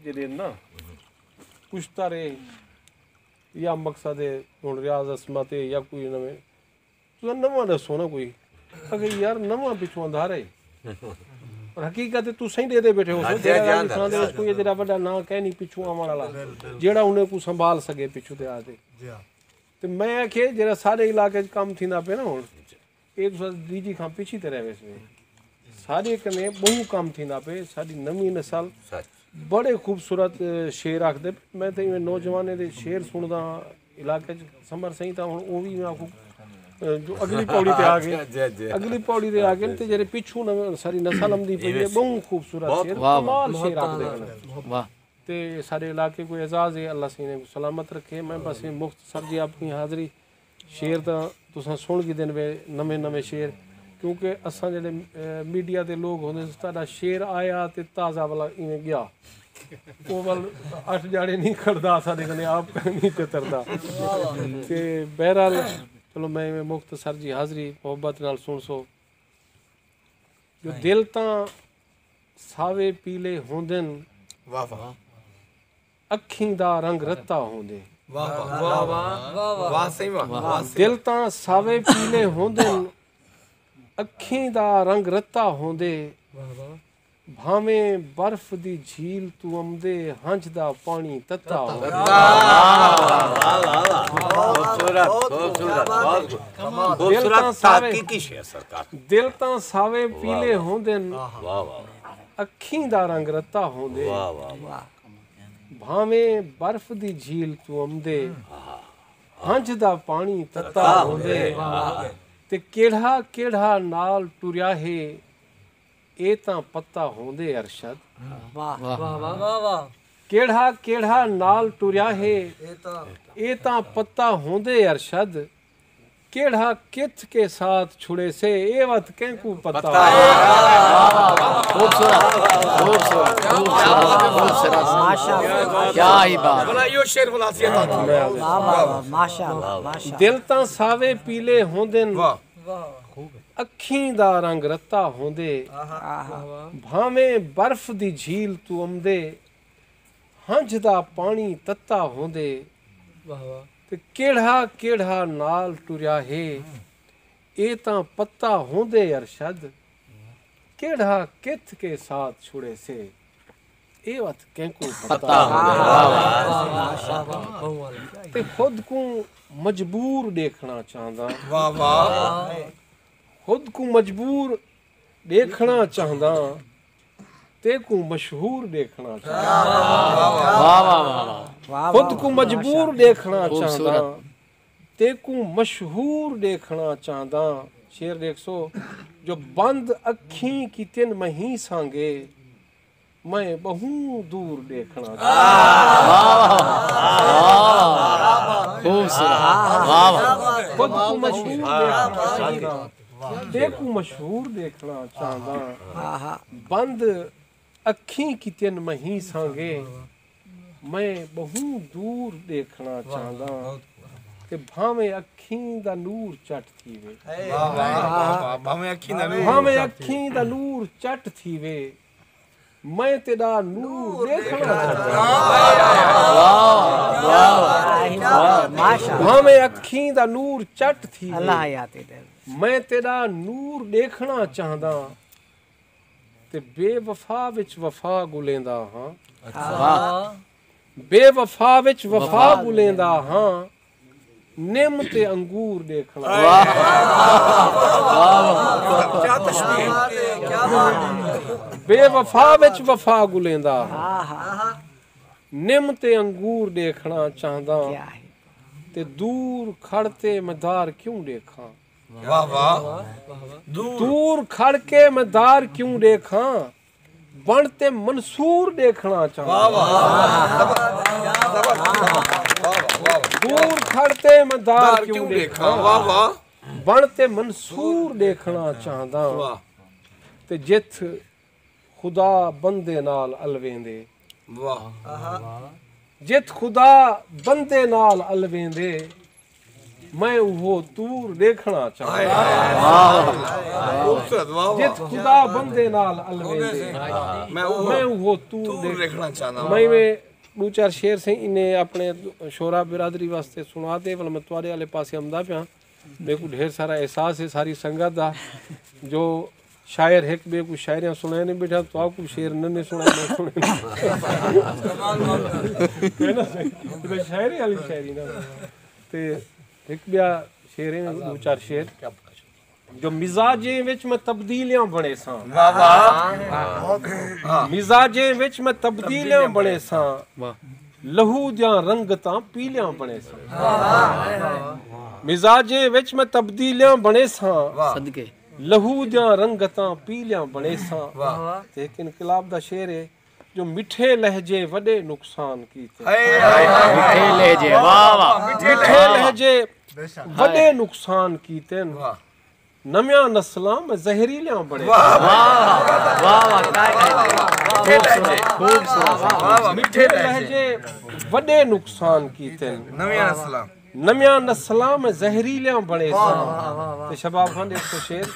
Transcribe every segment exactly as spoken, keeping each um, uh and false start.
جیڑھے نا پشتر ہے یا مقصد ہے، ہݨ ریاض عصمت ہے یا کوئی نویں، تساں نواں ݙسو نا کوئی۔ اگر یار نواں پچھوں اندھارا ہے، پر حقیقت ہے تساں ہی ݙیہدے ٻیٹھے ہو، ہاں جی، جیڑھا ہاں جی، راجستھان دے ہاں وچ کوئی ہے جیڑھا وݙا ناں کہہ نہیں پچھوں آوݨ والا، جیڑھا انہیں کوں سنبھال سڳے پچھوں تے آ تے۔ تے میں آکھیا جیڑھا ساݙے علاقے وچ کم تھیندا پئے نا ہݨ، اے تساں ڈی جی خان پچھیں تے رہ ویسے۔ ساݙے کنے ٻہوں کم تھیندا پئے، ساݙی نویں نسل بڑے خوبصورت شعر آکھدے پئے۔ میں تے ایویں نوجوانیں دے شعر سݨدا ہاں علاقے وچ، سمر سئیں تاں ہݨ او وی میں آکھوں جو اڳلی پوڑی تے آ ڳئے، اڳلی پوڑی تے آ ڳئے تے جیڑھے پچھوں نویں ساݙی نسل امدی پئی ہے، ٻہوں خوبصورت شعر، کمال شعر آکھدے ہن۔ تے ساݙے علاقے کوں اعزاز ہے، اللہ سئیں انہیں کوں سلامت رکھے۔ میں بس ایہ مختصر جی اپݨی حاضری، شعر تاں تساں سݨ گھدن وے، نویں نویں شعر، کیونکہ اساں جیڑھے میڈیا دے لوگ ہوندے، تہاݙا شعر آیا تے تازہ والا ایویں ڳیا، او ول اٹھ ڄاڑے نہیں کھڑدا، ساݙے کنے آپ نہیں چتردا۔ تے بہرحال چلو میں ایویں مختصر جی حاضری محبت نال سݨسو۔ جو دل تاں ساوے پیلے ہوندن، اکھیں دا رنگ رتا ہوندے۔ دل تاں ساوے پیلے ہوندن، اکھیں دا رنگ رتا ہوندے، بھانویں برف دی جھیل توں امدے، ہنج دا پاݨی تتا ہوندے۔ دل تاں ساوے، دل تاں ساوے پیلے ہوندن، اکھیں دا رنگ رتا ہوندے، بھانویں برف دی جھیل توں امدے، ہنج دا پاݨی تتا ہوندے۔ تے کیڑھا کیڑھا نال ٹریا ہے، اے تاں پتہ ہوندے ارشد۔ کیڑھا کیڑھا نال ٹریا ہے، اے تاں پتہ ہوندے ارشد۔ کیڑھا کتھ کے ساتھ چھڑیسے، اے وت کینکوں پتہ ہوندے۔ دل تاں ساوے پیلے ہوندن، اکھیں دا رنگ رتا ہوندے، بھانویں برف دی جھیل توں امدے، ہنج دا پاݨی تتا ہوندے۔ تے کیڑھا کیڑھا نال ٹریا ہے، اے تاں پتہ ہوندے ارشد۔ کیڑھا کتھ کے ساتھ چھڑیسے، اے وت کینکوں پتہ ہوندے۔ تے خود کوں مجبور ݙیکھݨا چاہنداں۔ خود کوں مجبور ݙیکھݨا چاہنداں، تیکوں مشہور ݙیکھݨا چاہنداں۔ خود کوں مجبور ݙیکھݨا چاہنداں، تیکوں مشہور ݙیکھݨا چاہنداں۔ شعر ݙیکھسو جو بند اکھیں کیتن مہیں سانگے، میں ٻہوں دور ݙیکھݨا چاہنداں۔ خود کوں مشہور ݙیکھݨا چاہنداں، تیکوں مشہور ݙیکھݨا چاہنداں۔ بند اکھیں کیتن مہیں سانگے، میں ٻہوں دور ݙیکھݨا چاہنداں۔ تے بھانویں اکھیں دا نور چٹ تھیوے، بھانویں اکھیں دا نور چٹ تھیوے، میں تیݙا نور ݙیکھݨا چاہنداں۔ بھانویں اکھیں دا نور چٹ تھیوے، میں تیݙا نور ݙیکھݨا چاہنداں۔ تے بے وفا وچ وفا ڳولیندا ہاں۔ بے وفا وچ وفا ڳولیندا ہاں، نم تے انگور ݙیکھݨا۔ بے وفا وچ وفا ڳولیندا ہاں، نم تے انگور ݙیکھݨا چاہنداں۔ تے دور کھڑ تے میں دار کیوں ݙیکھاں؟ دور کھڑ کے میں دار کیوں ݙیکھاں؟ بݨ تے منصور ݙیکھݨا چاہنداں۔ دور کھڑ تے میں دار کیوں ݙیکھاں؟ بݨ تے منصور ݙیکھݨا چاہنداں۔ تے جتھ خدا بندے نال الویندے، جتھ خدا بندے نال الویندے، میں اوہو طور ݙیکھݨا چاہنداں۔ جت خدا بندے نال الویندے۔ میں اوہو طور ݙیکھݨا چاہنداں۔ میں ایویں ݙو چار شعر سئیں انہیں اپݨے شعراء برادری واسطے سݨوا تے ول میں تہاݙے آلے پاسے امدا پیاں۔ میکوں ڈھیر سارا احساس ہے ساری سنگت دا جو شاعر ہک ٻئے کوں شاعریاں سݨائے نہیں ٻیٹھا، تہاکوں شعر نہ نہیں سݨائے، میں سݨے۔ شاعری آلی شاعری نا۔ تے ہک ٻیا شعر ہے، ݙو چار شعر۔ جو مزاجیں وچ میں تبدیلیاں بݨیساں۔ مزاجیں وچ میں تبدیلیاں بݨیساں۔ لہو دیاں رنگتاں پیلیاں بݨیساں۔ مزاجیں وچ میں تبدیلیاں بݨیساں۔ لہو دیاں رنگتاں پیلیاں بݨیساں۔ تے ہک انقلاب دا شعر ہے جو مٹھے لہجے وݙے نقصان کیتے۔ مٹھے لہجے، واہ واہ۔ مٹھے لہجے وݙے نقصان کیتے۔ نویاں نسلاں میں زہریلیاں بݨیساں۔ واہ واہ واہ واہ، کیا کہہ رہے ہیں۔ خوبصورت، خوبصورت۔ واہ واہ، مٹھے لہجے وݙے نقصان کیتے۔ نویاں نسلاں۔ نویاں نسلاں میں زہریلیاں بݨیساں۔ تے شباب خان ایک سو شعر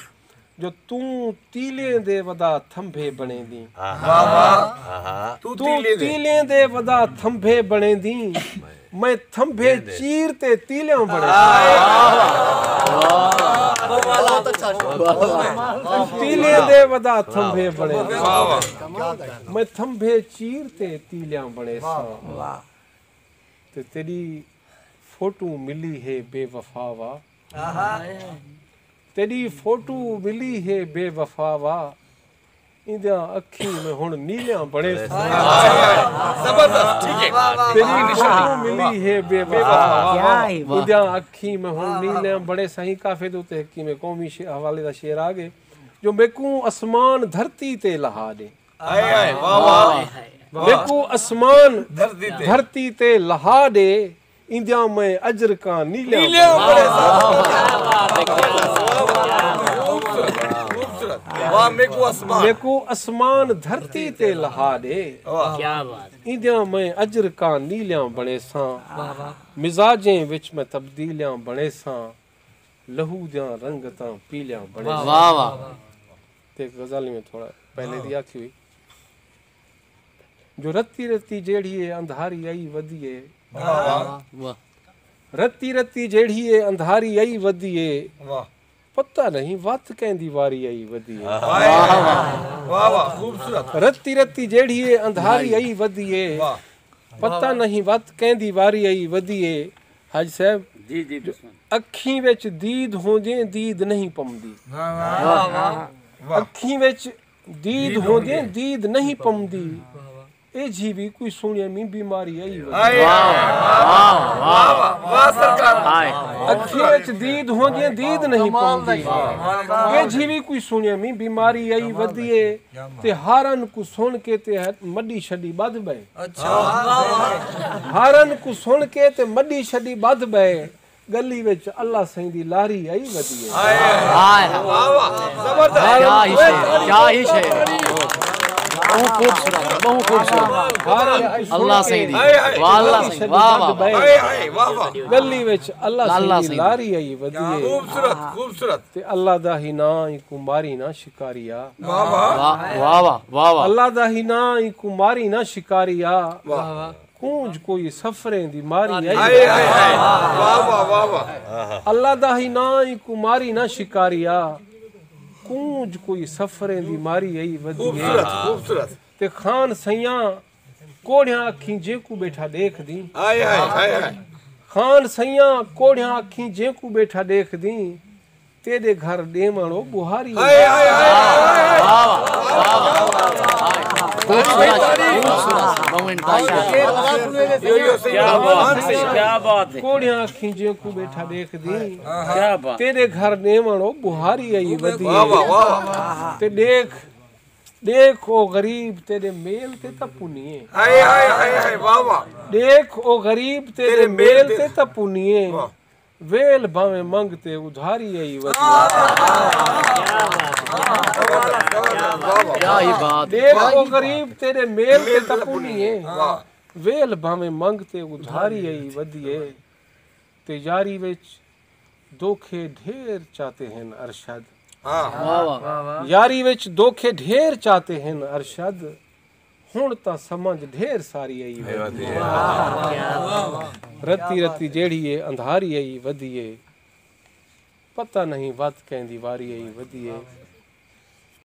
جو توں تیلیں دے ودا تھمبے بݨیندیں۔ واہ واہ۔ توں تیلیں دے ودا تھمبے بݨیندیں۔ میں تھمبے چیر تے تیلیاں بݨیساں۔ تیلیں دے ودا تھمبے بݨیندیں۔ میں تھمبے چیر تے تیلیاں بݨیساں۔ تے تیݙی فوٹو ملی ہے بے وفا وا۔ تیݙی فوٹو ملی ہے بے وفا وا۔ ایندیاں اکھیں میں ہݨ نیلیاں بݨیساں۔ زبردست، ٹھیک ہے۔ تیݙی فوٹو ملی ہے بے وفا وا۔ ایندیاں اکھیں میں ہݨ نیلیاں بݨیساں۔ ہی کافی دے اتے ہک میں قومی شے-، حوالے دا شعر آ ڳئے جو میکوں اسمان دھرتی تے لہا ݙے۔ ہائے ہائے، واہ واہ۔ میکوں اسمان دھرتی تے لہا ݙے، ایندیاں میں اجرکاں نیلیاں۔ واہ، میکوں اسمان۔ میکوں اسمان دھرتی تے لہا ݙے۔ واہ۔ کیا بات۔ ایندیاں میں اجرکاں نیلیاں بݨیساں۔ واہ واہ۔ مزاجیں وچ میں تبدیلیاں بݨیساں۔ لہو دیاں رنگتاں پیلیاں بݨیساں۔ واہ واہ۔ تے غزل میں تھوڑا پہلے دی آکھی ہوئی۔ جو رتی رتی جیڑھی اے اندھاری آئی ودی اے۔ واہ۔ رتی رتی جیڑھی اے اندھاری آئی ودی اے۔ واہ۔ پتہ نہیں وت کیندی واری آئی ودی اے۔ واہ واہ۔ واہ واہ، خوبصورت۔ رتی رتی جیڑھی اے اندھاری آئی ودی اے۔ واہ۔ پتہ نہیں وت کیندی واری آئی ودی اے۔ حاجی صاحب، جی، جی، بسم اللہ۔ اکھیں وچ دید ہوندیں دید نہیں پمدی۔ واہ، واہ۔ واہ، واہ۔ اکھیں وچ دید ہوندیں دید نہیں پمدی۔ اے جھی وی کوئی سوہݨیامی بیماری آئی ودی۔ ہائے۔ واہ، واہ، واہ، واہ۔ واہ، سرکار۔ ہائے۔ اکھیں وچ دید ہوندیں دید نہیں پمدی۔ اے جھی وی کوئی سوہݨیامی بیماری آئی ودی اے۔ تے ہارن کوں سݨ کے تے مݙی شݙی ٻدھ ٻئے۔ اچھا۔ ہارن کوں سݨ کے تے مݙی شݙی ٻدھ ٻئے۔ ڳلی وچ اللہ سئیں دی لاری آئی ودی اے۔ ہائے۔ واہ واہ، زبردست۔ کیا ہی شعر، کیا ہی شعر۔ بہت خوبصورت، بہت خوبصورت۔ ہارن کوں سݨ اللہ کے سئیں دی۔ ہائے، ہائے۔ واہ اللہ سئیں، واہ واہ۔ ہائے، ہائے، واہ واہ۔ ڳلی وچ اللہ سئیں دی لاری آئی ودی اے۔ خوبصورت، خوبصورت۔ تے اللہ دا ہی ناں اینکوں ماری نہ شکاریا۔ واہ واہ۔ واہ، واہ واہ، واہ واہ۔ اللہ دا ہی ناں اینکوں ماری نہ شکاریا۔ واہ۔ کونج کوئی سفریں دی ماری آئی۔ ہائے، ہائے، ہائے۔ واہ واہ، واہ واہ۔ اللہ دا ہی ناں اینکوں ماری نہ شکاریا۔ کونج کوئی سفریں دی ماری آئی ودی اے۔ خوبصورت، خوبصورت۔ تے خان سئیاں کوڑیاں اکھیں جینکوں ٻیٹھا ݙیکھدیں۔ ہائے، ہائے، ہائے، ہائے۔ خان سئیاں کوڑیاں اکھیں جینکوں ٻیٹھا ݙیکھدیں۔ تیݙے گھر ݙیوݨ او ٻوہاری۔ ہائے، ہائے، ہائے، ہائے، ہائے۔ واہ، واہ، واہ، واہ۔ خوبصورت، خوبصورت، بہوں انتہائی۔ کیا بات ہے، کیا بات ہے۔ کوڑیاں اکھیں جینکوں ٻیٹھا ݙیکھدیں۔ کیا بات۔ تیݙے گھر ݙیوݨ او ٻوہاری آئی ودی اے۔ واہ، واہ، واہ۔ تے ݙیکھ، ݙیکھ او غریب تیݙے میل تے تاں پنی اے۔ ہائے، ہائے، ہائے، ہائے، واہ، واہ۔ ݙیکھ او غریب تیݙے میل تے تاں پنی اے۔ واہ۔ ویل بھانویں منگ تے ادھاری آئی ودی اے۔ کیا ہی بات۔ ݙیکھ او غریب تیݙے میل تے تاں پنی اے۔ واہ۔ ویل بھانویں منگ تے ادھاری آئی ودی اے۔ تے یاری وچ دھوکے ڈھیر چاتے ہن ارشد۔ یاری وچ دھوکے ڈھیر چاتے ہن ارشد۔ ہݨ تاں سمجھ ڈھیر ساری آئی ودی اے۔ رتی رتی جیڑھی اے اندھاری آئی ودی اے۔ پتہ نہیں وت کیندی واری آئی ودی اے۔